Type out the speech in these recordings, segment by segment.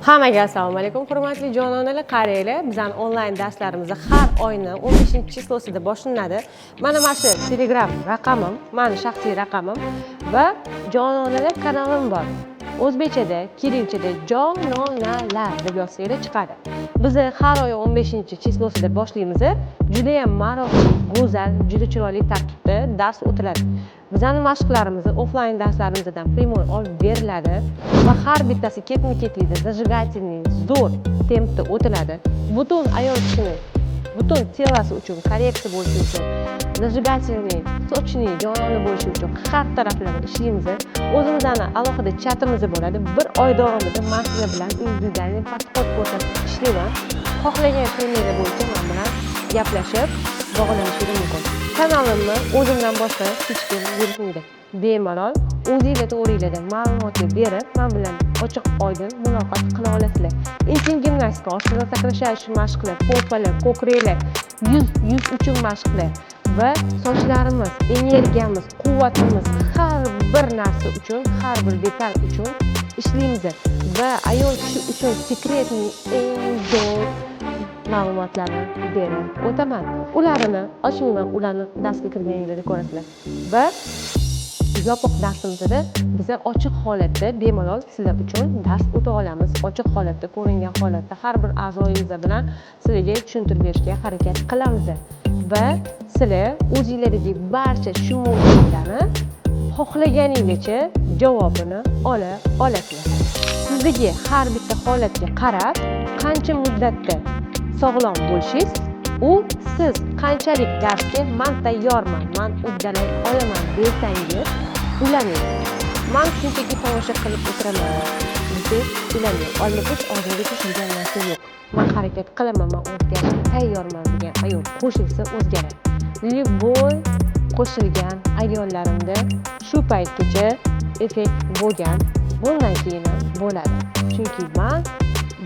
Hammaga assalomu alaykum, hurmatli jononalar. Qaranglar, bizani onlayn darslarimiz har oyni 15 число sida boshlanadi. Mana shu Telegram raqamim, mani shaxsiy raqamim va Jononalar kanalim bor. O'zbekchada, kirilchada "Jononalar" deb yozsanglar, chiqadi. Biz har oy 15 число sida boshlaymiz. Judayam maroqli, go'zal, juda chiroyli tartibda dars o'tiladi. Bizani mashqlarimiz offlayn darslarimizdan прямой olib beriladi va har bittasi ketma ketlikda, зажигательный, zo'r tempda o'tiladi. Butun ayol kishini butun тело si uchun korreksiya bo'lishi uchun, зажигательный, сочный, jonona bo'lishi uchun har taraflama ishlaymiz. O'zimizni alohida chatimiz bo'ladi. Bir oy davomida man sizlar bilan индивидуальный подход ko'rsatib ishlayman. Xohlagan temalar bo'yicha man bilan gaplashib, bog'lanishingiz mumkin. Kanalimni o'zimdan boshqa hech kim yuritmaydi. Bemalol o'zinglar to'g'ringlarda ma'lumotni berib, man bilan ochiq oydin muloqot qila olasizlar. Intim gimnastika, oshqozon сокращающий mashqlar, попа lar, ko'kraklar, yuz uchun mashqlar va sochlarimiz, energiyamiz, quvvatimiz, har bir narsa uchun, har bir detal uchun ishlaymiz va ayol kishi uchun секретный eng zo'r ma'lumotlarni berib o'taman. Ularni ochmayman, ularni darsga kirganinglarda ko'rasizlar. Va yopiq darsimizda biza ochiq holatda bemalol sizlar uchun dars o'ta olamiz. Ochiq holatda, ko'ringan holatda har bir a'zoyingiz bilan sizlarga tushuntirib berishga harakat qilamiz va sizlar o'zinglardagi barcha tushunmovchiliklarni xohlaganinglarcha javobini ola olasizlar. Sizdagi har bitta holatga qarab, qancha muddatda sog'lom bo'lishingiz, u siz qanchalik darsga "Man tayyorman, man uddalay olaman" desangiz, ulaning. "Man shunchaki tomosha qilib o'tiraman" desangiz, ulamang. "Olma pish, og'zingga tush" degan narsa yo'q. "Man harakat qilaman, man o'zgarishga tayyorman" degan ayol qo'shilsa, o'zgaradi. Любой qo'shilgan ayollarimda shu paytgacha effekt bo'lgan, bundan keyin ham bo'ladi, chunki man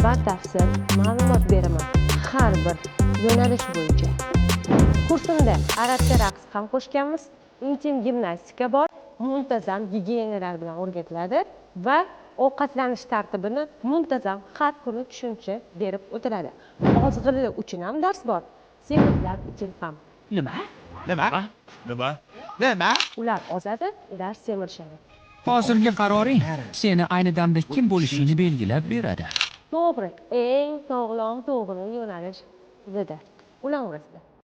batafsil ma'lumot beraman har bir yo'nalish bo'yicha. Kursimda arabcha raqs ham qo'shganmiz, intim gimnastika bor, muntazam gigiyenalar bilan o'rgatiladi va ovqatlanish tartibini muntazam har kuni tushuncha berib o'tiladi. Ozg'inlar uchun ham dars bor, semizlar uchun ham. Nima? Nima? Nima? Nima? Ular ozadi, ular semirishadi. Hozirgi qaroring seni ayni damda kim bo'lishingni belgilab beradi. To'g'ri, eng sog'lom, to'g'ri yo'nalish bizada. Ular orasida.